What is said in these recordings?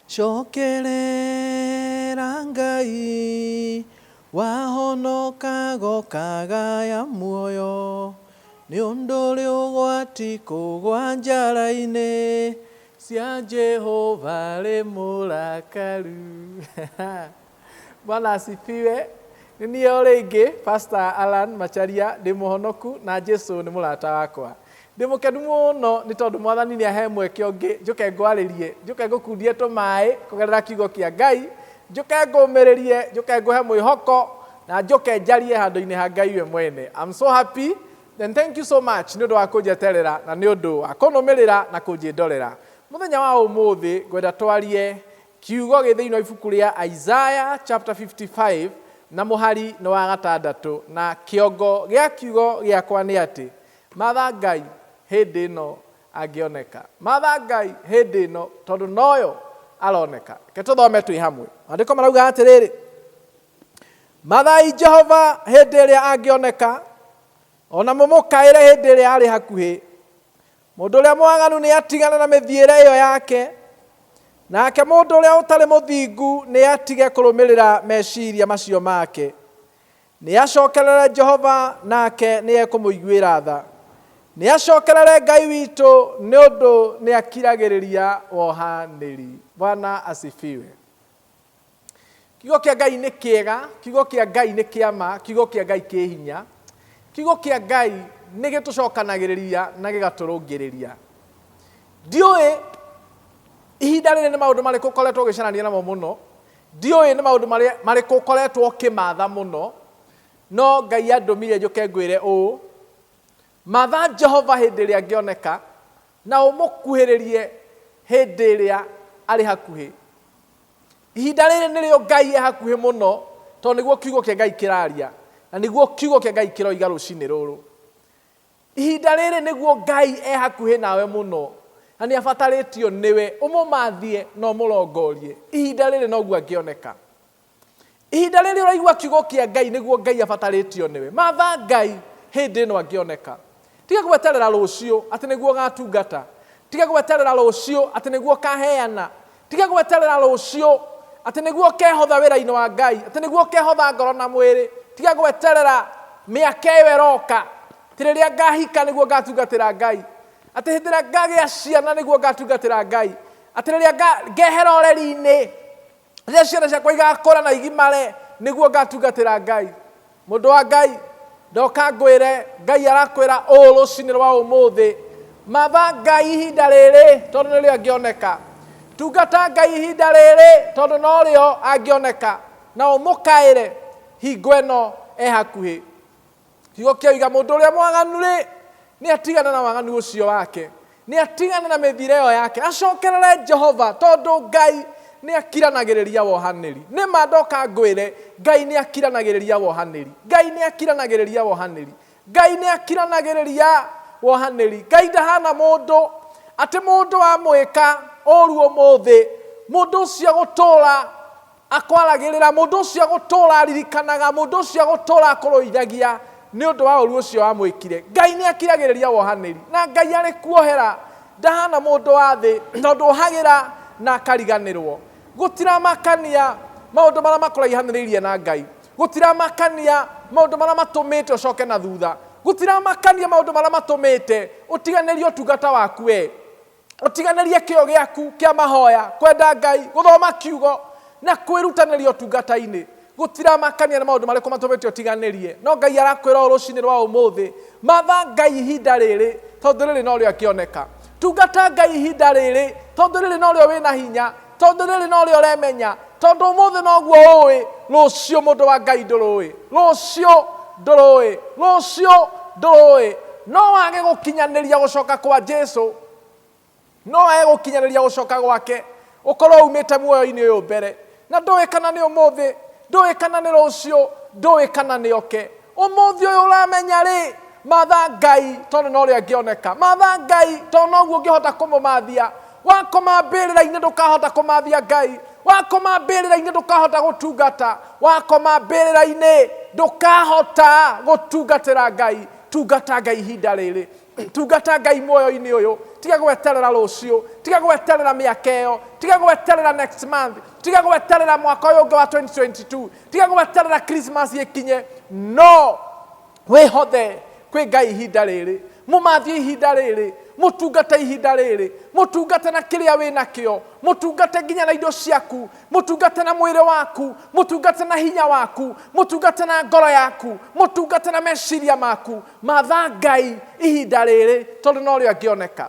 Cokerera Ngai, wahonoka gokagaya muoyo, nĩ ũndũ ũrĩ ũgwati kũgwa njara-inĩ cia Jehova rĩ mũrakaru. Bwana asifiwe. Nĩ niĩ o rĩngĩ Pastor Alan Macharia, ndĩ mũhonoku na Jesu nĩ mũrata wakwa. Ndĩ mũkenu mũno nĩ tondũ Mwathani nĩ ahe mweke ũngĩ njũke ngwarĩrie, njũke ngũkundie tũmaĩ kũgerera kiugo kĩa Ngai, njũke ngũmĩrĩrie, njũke ngũhe mwĩhoko na njũke njarie handũ-inĩ ha Ngai we mwene. I'm so happy and thank you so much nĩ ũndũ wa kũnjeterera na nĩ ũndũ wa kũnũmĩrĩra na kũnjĩndorera. Mũthenya wa ũmũthĩ ngwenda twarie kiugo gĩ thĩinĩ wa ibuku rĩa Isaiah chapter 55 na mũhari nĩ wa gatandatũ, na kĩongo gĩa kiugo gĩakwa nĩ atĩ Matha Ngai hĩndĩ ĩno angĩoneka. Matha Ngai hĩndĩ ĩno tondũ noyo aroneka. Reke tũthome twĩ hamwe. Maandĩko marauga atĩrĩrĩ, Mathai Jehova hĩndĩ ĩrĩa angĩoneka, o na mũmũkaĩre hĩndĩ ĩrĩa arĩ hakuhĩ. Mũndũ ũrĩa mwaganu nĩ atigane na mĩthiĩre ĩyo yake, nake mũndũ ũrĩa ũtarĩ mũthingu nĩ atige kũrũmĩrĩra meciria macio make. Nĩacokerere Jehova, nake nĩekũmũiguĩra tha, nĩacokerere Ngai witũ, nĩ ũndũ nĩakiragĩrĩria wohanĩri. Bwana asifiwe. Kiugo kĩa Ngai nĩ kĩega, kiugo kĩa Ngai nĩ kĩa ma, kiugo kĩa Ngai kĩ hinya, kiugo kĩa Ngai nĩ gĩtũcokanagĩrĩria na gĩgatũrũngĩrĩria. Ndiũĩ ihinda rĩrĩ nĩ maũndũ marĩkũ ũkoretwo ũgĩcarania namo mũno, Ndiũĩ nĩ maũndũ marĩkũ ũkoretwo ũkĩmatha mũno, no Ngai andũmire njũke ngwĩre ũũ, Matha Jehova hĩndĩ ĩrĩa angĩoneka, na ũmũkuhĩrĩrie hĩndĩ ĩrĩa arĩ hakuhĩ. Ihinda rĩrĩ nĩrĩo Ngai e hakuhĩ mũno, tondũ nĩguo kiugo kĩa Ngai kĩraria, na nĩguo kiugo kĩa Ngai kĩroiga rũcinĩ rũrũ. Ihinda rĩrĩ nĩguo Ngai e hakuhĩ nawe mũno, na nĩ abatarĩtio nĩwe ũmũmathie na ũmũrongorie. Ihinda rĩrĩ noguo angĩoneka. Ihinda rĩrĩ ũraigua kiugo kĩa Ngai nĩguo Ngai abatarĩtio nĩwe. Matha Ngai hĩndĩ ĩno angĩoneka. Tiga gweterera rũciũ atĩ nĩguo ũgatungata. Tiga gweterera rũciũ atĩ nĩguo ũkaheana. Tiga gweterera rũciũ atĩ nĩguo ũkehotha wĩra-inĩ wa Ngai, atĩ nĩguo ũkehotha ngoro na mwĩrĩ. Tiga gweterera mĩaka ĩyo ĩroka, atĩ rĩrĩa ngahika nĩguo ngatungatĩra Ngai, atĩ hĩndĩ ĩrĩa ngagĩa ciana nĩguo ngatungatĩra Ngai, atĩ rĩrĩa ngehera ũreri-inĩ, rĩrĩa ciana ciakwa igakũra na igimare nĩguo ngatungatĩra Ngai. Mũndũ wa Ngai, ndoka ngwĩre, Ngai arakwĩra ũũ rũcinĩ rwa ũmũthĩ, matha Ngai ihinda rĩrĩ tondũ nĩrĩo angĩoneka. Tungata Ngai ihinda rĩrĩ tondũ norĩo angĩoneka, na ũmũkaĩre hingo ĩno e hakuhĩ. Kiugo kĩoiga mũndũ ũrĩa mwaganu-rĩ, nĩ atigane na waganu ũcio wake, nĩ atigane na mĩthiĩre ĩyo yake, acokerere Jehova, tondũ Ngai nĩ akiranagĩrĩria wohanĩri. Nĩ ma ndoka ngwĩre, Ngai nĩ akiranagĩrĩria wohanĩri. Ngai nĩ akiranagĩrĩria wohanĩri. Ngai nĩ akiranagĩrĩria wohanĩri. Ngai ndahana mũndũ, atĩ mũndũ wamwĩka ũru ũmũthĩ, mũndũ ũcio gũtũra Akwaragĩrĩra, mũndũ ũcio agũtũũra aririkanaga, mũndũ ũcio agũtũũra akũrũithagia nĩ ũndũ wa ũũru ũcio wamwĩkire. Ngai nĩ akiragĩrĩria wohanĩri, na Ngai arĩ kuohera ndahana mũndũ wa thĩ, tondũ ohagĩra na akariganĩrwo. Gũtiramakania maũndũ marĩa makũraihanĩrĩirie na Ngai, gũtiramakania maũndũ marĩa matũmĩte ũcoke na thutha, gũtiramakania maũndũ marĩa matũmĩte ũtiganĩrie ũtungata waku we. Ũtiganĩrie kĩyo gĩaku kĩa mahoya, kwenda Ngai, gũthoma kiugo, na kwĩrutanĩria ũtungata-inĩ. Gũtiramakania nĩ maũndũ marĩkũ matũmĩte ũtiganĩrie, no Ngai arakwĩra ũũ rũcinĩ rwa ũmũthĩ, matha Ngai ihinda rĩrĩ, tondũ rĩrĩ norĩo angĩoneka. Tungata Ngai ihinda rĩrĩ, tondũ rĩrĩ norĩo wĩna hinya, tondũ rĩrĩ norĩo ũremenya, tondũ ũmũthĩ noguo ũĩ, rũciũ mũndũ wa Ngai ndũrũĩ, rũciũ ndũrũĩ, rũciũ ndũrũĩ. No wage gũkinyanĩria gũcoka kwa Jesu, no wage gũkinyanĩria gũcoka gwake, ũkorwo umĩte muoyo-inĩ ũyũ mbere, na ndũĩ kana nĩ ũmũthĩ, ndũĩ kana nĩ rũciũ, ndũĩ kana nĩ oke. Ũmũthĩ ũyũ ũramenya rĩ, matha Ngai tondũ norĩo angĩoneka. Matha Ngai tondũ noguo ũngĩhota kũmũmathia. Wakoma mbĩrĩra-inĩ ndũkahota kũmathia Ngai. Wakoma mbĩrĩra-inĩ ndũkahota gũtungata. Wakoma mbĩrĩra-inĩ ndũkahota gũtungatĩra Ngai. Tungata Ngai ihinda rĩrĩ. Tungata Ngai muoyo-inĩ ũyũ. Tiga gweterera rũciũ, tiga gweterera mĩaka ĩyo, tiga gweterera next month, tiga gweterera mwaka ũyũ ũngĩ wa 2022, tiga gweterera Christmas ĩkinye. No wĩhothe kwĩ Ngai ihinda rĩrĩ, mũmathie ihinda rĩrĩ, mũtungate ihinda rĩrĩ, mũtungate na kĩrĩa wĩ nakĩo, mũtungate nginya na indo ciaku, mũtungate na mwĩrĩ waku, mũtungate na hinya waku, mũtungate na ngoro yaku, mũtungate na meciria maku. Matha Ngai ihinda rĩrĩ, tondũ norĩo angĩoneka.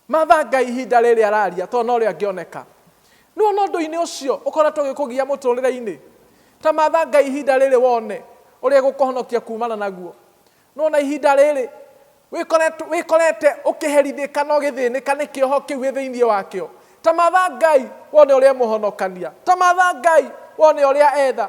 Matha Ngai ihinda rĩrĩ araria, tondũ norĩo angĩoneka. Nĩwona ũndũ-inĩ ũcio ũkoretwo ũgĩkũgia mũtũrĩre-inĩ, ta matha Ngai ihinda rĩrĩ wone ũrĩa egũkũhonokia kumana naguo. Nĩwona ihinda rĩrĩ wĩkorete ũkĩherithĩka na ũgĩthĩnĩka nĩ kĩoho kĩu wĩ thĩinĩ wakĩo. Ta matha Ngai wone ũrĩa emũhonokania. Ta matha Ngai wone ũrĩa etha.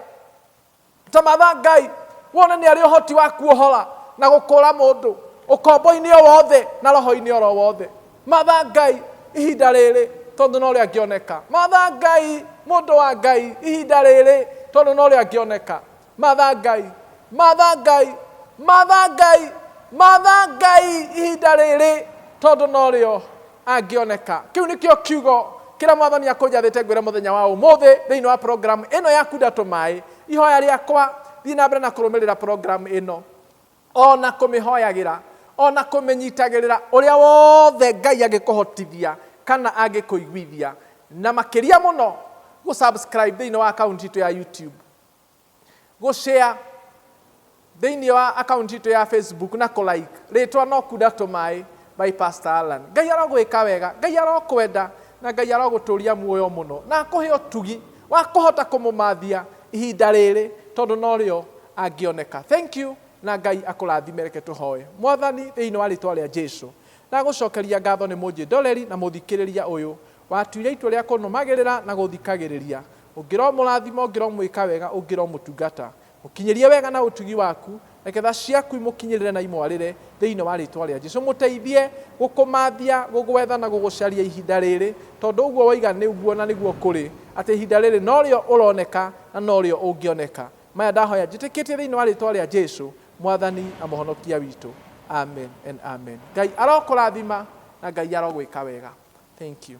Ta matha Ngai wone nĩ arĩ ũhoti wa kuohora na gũkũra mũndũ ũkombo-inĩ o wothe na roho-inĩ oro wothe. Matha Ngai ihinda rĩrĩ, tondũ norĩo angĩoneka. Matha Ngai, mũndũ wa Ngai, ihinda rĩrĩ, tondũ norĩo angĩoneka. Matha Ngai, matha Ngai, matha Ngai, matha Ngai ihinda rĩrĩ, tondũ norĩo angĩoneka. Kĩu nĩkĩo kiugo kĩrĩa Mwathani akũnjathĩte ngwĩre mũthenya wa ũmũthĩ thĩinĩ wa program ĩno ya Kunda Tũmaĩ. Ihoya rĩakwa, thiĩ na mbere na kũrũmĩrĩra program ĩno, ona kũmĩhoyagĩra, ona kũmĩnyitagĩrĩra ũrĩa wothe Ngai angĩkũhotithia kana angĩkũiguithia, na makĩria mũno gũ-subscribe thĩinĩ wa account itũ ya YouTube, gũ-share thĩinĩ wa account itũ ya Facebook na kũ-like. Rĩtwa no Kunda Tũmaĩ by Pastor Allan. Ngai arogwĩka wega, Ngai arokwenda, na Ngai arogũtũria muoyo mũno, na akũhe ũtugi wa kũhota kũmũmathia ihinda rĩrĩ, tondũ norĩo angĩoneka. Thank you, na Ngai akũrathime. Reke tũhoe. Mwathani, thĩinĩ wa rĩtwa rĩa Jesu, ndagũcokeria ngatho nĩ mũnjĩndoreri na mũthikĩrĩria ũyũ watuire itua rĩa kũnũmagĩrĩra na gũthikagĩrĩria. Ũngĩromũrathima, ũngĩromwĩka wega, ũngĩromũtungata, mũkinyĩrie wega na ũtugi waku. Reke tha ciaku imũkinyĩrĩre na imwarĩre thĩinĩ wa rĩtwa rĩa Jesu. Mũteithie gũkũmathia, gũgwetha na gũgũcaria ihinda rĩrĩ, tondũ ũguo waiga nĩ ũguo na nĩguo kũrĩ, atĩ ihinda rĩrĩ norĩo ũroneka na norĩo ũngĩoneka. Maya ndahoya njĩtĩkĩtie thĩinĩ wa rĩtwa rĩa Jesu, Mwathani na Mũhonokia witũ. Amen and amen. Ngai arokũrathima na Ngai arogwĩka wega. Thank you.